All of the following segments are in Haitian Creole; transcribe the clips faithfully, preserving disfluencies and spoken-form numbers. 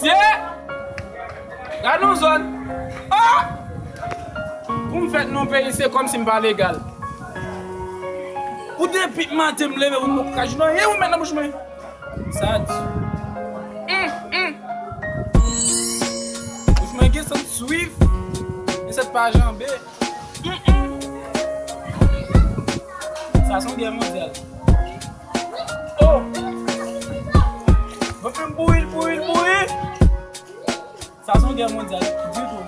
Mesye! Gade yon zòn. Ah! Pou m fèt nan peyi, se kòmsi m pa legal. Ou depi maten m leve pou m ka jwenn anyen ou met nan bouch mwen. Sa di. Hum, hum. Bouch mwen gen sant swif. Men sant pa janbe. Hum, hum. Sa se yon gè mondyal. Oh! Mwen menm bouyi l, bouyi l, bouyi l. Sa se yon gè mondyal ditou.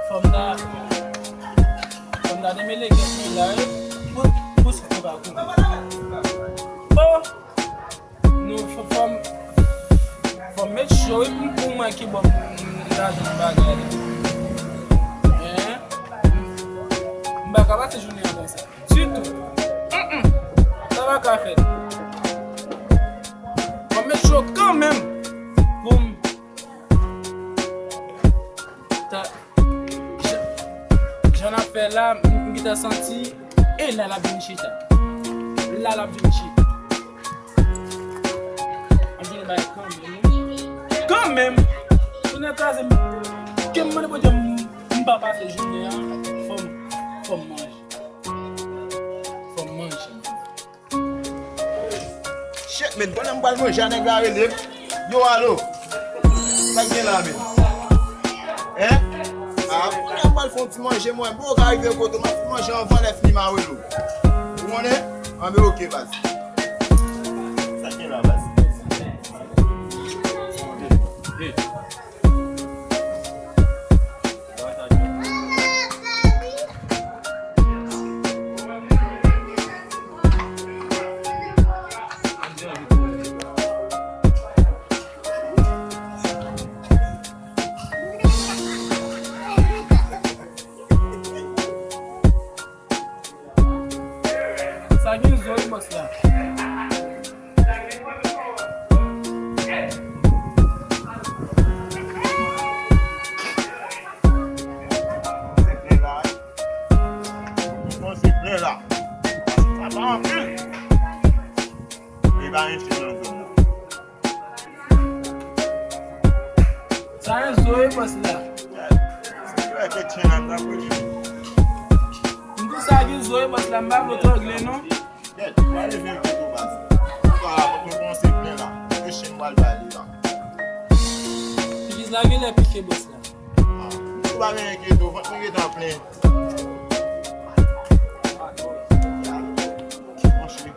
Fanm la, fanm la demele gen kou la, wi. Pou, pou souf mwen pa koupe. Oh! Nou, fò, fò m, fò m met cho, wi, pou, pou mwen ki bò m, m, m ta jwenn bagay la. Hein? M pa ka pase jounen an konsa. Ditou. Mm, mm. Sa pa ka fèt. Fò m met cho kanmenm pou m ta, jan, jan n ap fè la, m, m gentan santi, e la l ap vin chita. La l ap vin chita. M vin bay kanmenm, wi. Kanmenm. Tounen kraze m. Ke m mande Bondye m, m pa pase jounen an. Fò m, fò m manje. Fò m manje. Shit, men, pandan m pral manje a, nèg la rele m. Yo, alo. Sa k gen la, men? Hein? Ah, kounye a m pral fè yon ti manje, mwen. Bon, ka rive kote m ap manje anvan lè fini, m a rele w. Ou konnen? Anben, oke, baz. Sa k gen la, baz? Sa gen zo wi bòs la. Sa pa anpil. Li pa enche nan zòn nan. Sa gen zo wi bòs la. M di sa gen zo wi bòs la, m pa vle trangle non. Kèt, pa leve keto baz. Ou ka mwen kòmanse plen la. Ke chen m pral bay li la. Pikiz la genlè pike bòs la. Ah, ou pa genyen keto, vant mwen gentan plen. Monchè,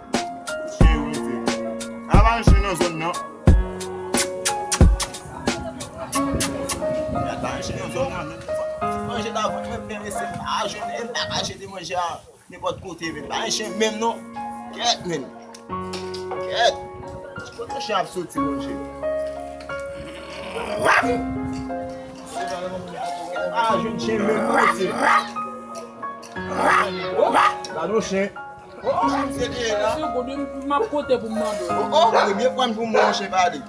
chen rive. A pa chen nan zòn nan. A pa chen nan zòn nan. Manje la vant mwen plen, mesye, m pa jwenn, m pa ka jete manje a. Nenpòt kote, men. Pa chen menm, non. Kèt, men. Kèt. Ti kote chen ap soti, monchè. Pa jwenn chen menm, non, mesye. Oh, gade yon chen. Oh, chen misye te ye la. Se kote m ap kote pou m mande. Oh, oh, premye fwa m pou m wè yon chen pale.